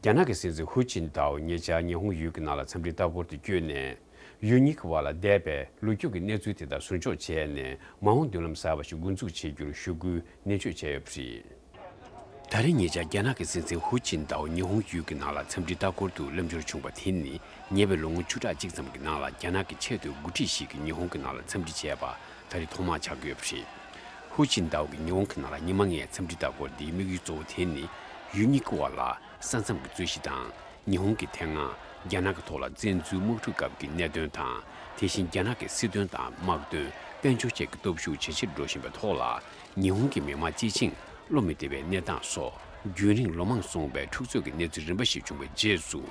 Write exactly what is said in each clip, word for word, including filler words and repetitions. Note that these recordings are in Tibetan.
རྒྱ་ནག་གི་སྲིད་འཛིན་ཧུའུ་ཅིན་ཏའོ་ཉེ་ཆར་ཉི་ཧོང་ཡུལ་གྱི་ནང་ལ་འཚམས་འདྲིའི་ལྟ་སྐོར་དུ་བསྐྱོད་ནས། ཡུལ་གཉིས་ཀྱི་དབར་ལ་འདས་པའི་ལོ་རྒྱུས་ཀྱི་གནས་ཚུལ་དེ་དག་ཟུར་འཇོག་བྱས་ནས། མ་འོངས་མདུན་ལམ་གསར་པ་ཞིག་འགོ་འཛུགས་བྱེད་རྒྱུར་ཞུ་སྐུལ་ནན་བརྗོད་བྱས་ཡོད་པ་རེད། ད་རེས་ཉེ་ཆར་རྒྱ་ནག་གི་སྲིད་འཛིན་ཧུའུ་ཅིན་ཏའོ་ཉི་ཧོང་ཡུལ་གྱི་ནང་ལ་འཚམས་འདྲིའི་ལྟ་སྐོར་དུ་ལམ་འབྱོར་བྱུང་བ་དེ་ནི། ཉེ་བའི་ལོ་ངོ་བཅུ་ཕྲག་གཅིག་ཙམ་གྱི་ནང་ལ་རྒྱ་ནག་གི་ཆེས་མཐོའི་འགོ་ཁྲིད་ཞིག་གིས་ཉི་ཧོང་གི་ནང་ལ་འཚམས་འདྲི་བྱས་པ་ད་རེས་ཐོག་མ་ཆགས་ཀྱི་ཡོད་པ་རེད། ཧུའུ་ཅིན་ཏའོ་གིས་ཉི་ཧོང་གི་ནང་ལ་ཉི་མ་ལྔའི་འཚམས་འདྲིའི་ལྟ་སྐོར་འདིའི་དམིགས་ཡུལ་གཙོ་བོ་དེ་ནི། ཡུལ་གཉིས་ཀྱི་དབར་ལ་ས་མཚམས་ཀྱི་རྩོད་གཞི་དང་། ཉི་ཧོང་གིས་དེ་སྔ་རྒྱ་ནག་གི་ཐོག་ལ་བཙན་འཛུལ་དམག་འཁྲུག་སྐབས་ཀྱི་གནད་དོན་དང་། དེ་བཞིན་རྒྱ་ནག་གི་སྲིད་དོན་དང་། དམག་དོན། དཔལ་འབྱོར་བཅས་ཀྱི་སྟོབས་ཤུགས་ཇེ་ཆེར་འགྲོ་བཞིན་པའི་ཐོག་ལ། ཉི་ཧོང་གི་མི་དམངས་སྤྱི་བྱིངས་བློ་མི་བདེ་བའི་གནས་སྟངས་སོགས། རྒྱུན་རིང་ལོ་མང་སོང་བའི་འཁྲུག་རྩོད་ཀྱི་གནས་ཚུལ་རིམ་པ་ཞིག་བྱུང་བའི་རྗེས་སུ།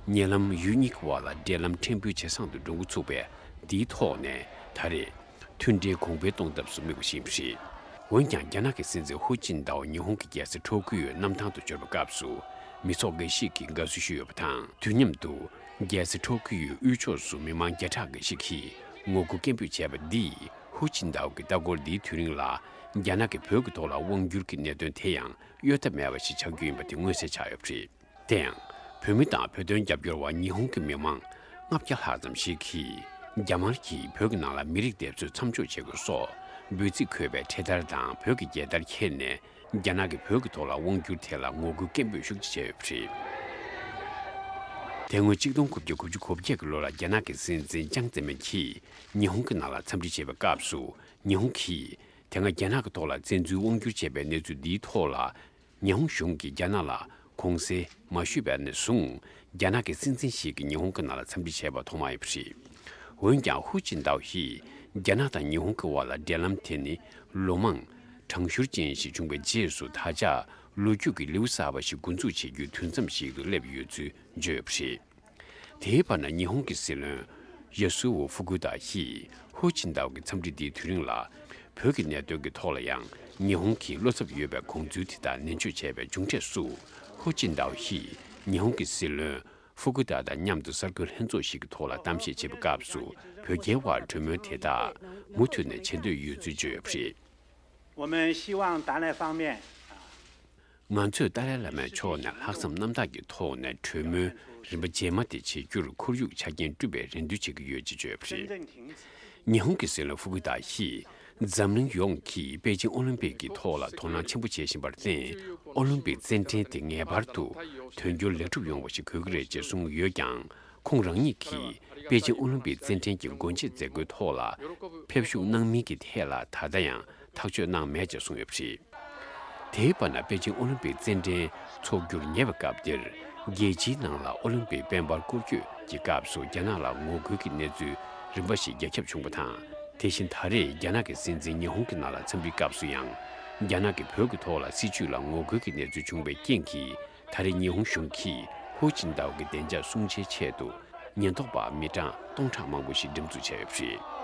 ཉེ་ལམ་ཡུལ་གཉིས་ཀྱི་དབར་ལ་འབྲེལ་ལམ་ཕྲན་བུ་ཇེ་བཟང་དུ་འགྲོ་འགོ་ཚུགས་པས། འདིའི་ཐོག་ནས་ད་རེས། མཐུན་འབྲེལ་གོང་འཕེལ་གཏོང་ཐབས་སུ་དམིགས་པ་ཞིག་ཡིན་པ་རེད། འོན་ཀྱང་། རྒྱ་ནག་གི་སྲིད་འཛིན་ཧུའུ་ཅིན་ཏའོ་ཉི་ཧོང་གི་རྒྱལ་ས་ཊོ་ཀི་ཡོའི་གནམ་ཐང་དུ་འབྱོར་བའི་སྐབས་སུ། མི་ཚོགས་འགའ་ཞིག་གིས་དགའ་བསུ་ཞུས་ཡོད་པ་དང་། དུས་མཉམ་དུ། རྒྱལ་ས་ཊོ་ཀི་ཡོའི་དབུས་ཕྱོགས་སུ་མི་མང་བརྒྱ་ཕྲག་འགའ་ཞིག་གིས་ངོ་རྒོལ་སྐད་འབོད་བྱས་པ་འདིས། ཧུའུ་ཅིན་ཏའོ་གི་ལྟ་སྐོར་འདིའི་དུས་རིང་ལ། རྒྱ་ནག་གིས་བོད་ཀྱི་ཐོག་ལ་དབང་བསྒྱུར་གྱི་གནད་དོན་དེ་ཡང་། གཡོལ་ཐབས་མེད་པ་ཞིག་ཆགས་རྒྱུ་ཡིན་པ་དེ་མངོན་གསལ་ཆགས་ཡོད་པ་རེད། དེ་ཡང་། བོད་མི་དང་བོད་དོན་རྒྱབ་སྐྱོར་བ་ཉི་ཧོང་གི་མི་མང་ལྔ་བརྒྱ་ལྷག་ཙམ་ཞིག་གིས། རྒྱ་དམར་གྱིས་བོད་ཀྱི་ནང་ལ་མི་རིགས་སྡེབ་གསོད་མཚམས་འཇོག་བྱེད་དགོས་སོགས། འབོད་ཚིག་འཁོད་པའི་འཕྲེད་དར་དང་བོད་ཀྱི་རྒྱལ་དར་འཁྱེར་ནས། རྒྱ་ནག་གིས་བོད་ཀྱི་ཐོག་ལ་དབང་བསྒྱུར་དེ་ལ་ངོ་རྒོལ་སྐད་འབོད་ཤུགས་ཆེ་བྱས་ཡོད་པ་རེད། དེ་སྔོན་གཅིག་སྟོང་དགུ་བརྒྱ་དགུ་བཅུ་གོ་བརྒྱད་ཀྱི་ལོ་ལ་རྒྱ་ནག་གི་སྲིད་འཛིན་ཅང་ཙེ་མིན་གྱིས་ཉི་ཧོང་གི་ནང་ལ་འཚམས་འདྲི་བྱེད་པའི་སྐབས་སུ། ཉི་ཧོང་གིས་དེ་སྔ་རྒྱ་ནག་གི་ཐོག་ལ་བཙན་འཛུལ་དབང་བསྒྱུར་བྱས་པའི་གནས་ཚུལ་འདིའི་ཐོག་ལ། ཉི་ཧོང་གཞུང་གིས་རྒྱ་ནག་ལ་གུང་སེང་མ་ཞུས་པ་ནས་བཟུང་། རྒྱ་ནག་གི་སྲིད་འཛིན་ཞིག་གིས་ཉི་ཧོང་གི་ནང་ལ་འཚམས་འདྲི་བྱས་པ་ཐོག་མ་ཡིན་པ་རེད། འོན་ཀྱང་། ཧུའུ་ཅིན་ཏའོ་ཡིས་རྒྱ་ནག་དང་ཉི་ཧོང་གི་དབར་ལ་འབྲེལ་ལམ་དེ་ནི་ལོ་མང་གྲང་ཤུར་ཅན་ཞིག་བྱུང་བའི་རྗེས་སུ། ད་ཆ་ལོ་རྒྱུས་ཀྱི་ལེའུ་གསར་པ་ཞིག་འགོ་འཛུགས་བྱེད་རྒྱུའི་དུས་མཚམས་ཤིག་ཏུ་སླེབས་ཡོད་ཚུལ་བརྗོད་ཡོད་པ་རེད། དེའི་བར་ན། ཉི་ཧོང་གི་སྲིད་བློན་ཡ་སུ་ཝོ་ཧྥུ་ཀུ་ཏ་ཡིས་ཧུའུ་ཅིན་ཏའོ་གི་འཚམས་འདྲི་འདིའི་དུས་རིང་ལ། བོད་ཀྱི་གནད་དོན་གྱི་ཐོག་ལ་ཡང་ཉི་ཧོང་གི་བློ་འཚབ་ཡོད་པའི་དགོངས་ཚུལ་དེ་དག་ནན་བརྗོད་བྱས་པའི་མཇུག་འབྲས་སུ། ཧུའུ་ཅིན་ཏའོ་ཡིས་ཉི་ཧོང་གི་སྲིད་བློན་ཧྥུ་ཀུ་ཏ་དང་མཉམ་དུ་གསར་འགོད་ལྷན་ཚོགས་ཤིག་གི་ཐོག་ལ་གཏམ་བཤད་བྱེད་པའི་སྐབས་སུ། བོད་རྒྱའི་དབར་གྲོས་མོལ་དེ་དག་མུ་མཐུད་ནས་བྱེད་འདོད་ཡོད་ཚུལ་བརྗོད་ཡོད་པ་རེད། 我们希望达赖方面 ང་ཚོས་ཏཱ་ལའི་བླ་མའི་ཕྱོགས་ནས་ལྷག་བསམ་རྣམ་དག་གི་ཐོག་ནས་གྲོས་མོལ་རིམ་པ་རྗེས་མ་དེ་བྱེད་རྒྱུར་ཁོར་ཡུག་ཆ་རྐྱེན་བསྐྲུན་པའི་རེ་འདུན་བྱེད་ཀྱི་ཡོད་ཅེས་བརྗོད་པ་རེད། ཉི་ཧོང་གི་སྲིད་བློན་ཧྥུ་ཀུ་ཏ་ཡིས་འཛམ་གླིང་ཡོངས་ཀྱིས་པེ་ཅིང་ཨོ་ལིམ་པིག་གི་ཐོག་ལ་དོ་སྣང་ཆེན་པོ་བྱེད་བཞིན་པར་བརྟེན། ཨོ་ལིམ་པིག་རྩེད་འགྲན་དེ་ངེས་པར་དུ་དོན་འཁྱོལ་ལེགས་གྲུབ་ཡོང་བ་ཞིག་དགོས་ཀྱི་རེད་ཅེས་གསུངས་ཡོད་ཀྱང་། ཁོང་རང་ཉིད་ཀྱིས་པེ་ཅིང་ཨོ་ལིམ་པིག་རྩེད་འགྲན་གྱི་སྒོ་འབྱེད་མཛད་སྒོའི་ཐོག་ལ་ཕེབས་ཞུགས་གནང་མིན་གྱི་ཐད་ལ་ད་ལྟ་ཡང་ཐག་གཅོད་གནང་མེད་ཅེས་གསུངས་ཡོད་པ་རེད། དེའི་བར་ན། པེ་ཅིང་ཨོ་ལིམ་པིག་རྩེད་འགྲན་འཚོགས་རྒྱུར་ཉེ་བའི་སྐབས་འདིར། རྒྱལ་སྤྱིའི་ནང་ལ་ཨོ་ལིམ་པིག་དཔལ་འབར་སྐོར་སྐྱོད་ཀྱི་སྐབས་སུ་རྒྱ་ནག་ལ་ངོ་རྒོལ་གྱི་གནས་ཚུལ་རིམ་པ་ཞིག་རྒྱ་ཁྱབ་བྱུང་བ་དང་། དེ་བཞིན་ད་རེས་རྒྱ་ནག་གི་སྲིད་འཛིན་ཉི་ཧོང་གི་ནང་ལ་འཚམས་འདྲིའི་སྐབས་སུ་ཡང་། རྒྱ་ནག་གིས་བོད་ཀྱི་ཐོག་ལ་སྲིད་བྱུས་ལ་ངོ་རྒོལ་གྱི་གནས་ཚུལ་བྱུང་བའི་རྐྱེན་གྱིས། ད་རེས་ཉི་ཧོང་གཞུང་གིས་ཧུའུ་ཅིན་ཏའོ་གི་བདེ་འཇགས་སྲུང་བྱའི་ཆེད་དུ། ཉེན་རྟོག་པ་མི་གྲངས་སྟོང་ཕྲག་མང་པོ་ཞིག་འགྲེམས་འཛུགས་བྱས་ཡོད་པ་རེད།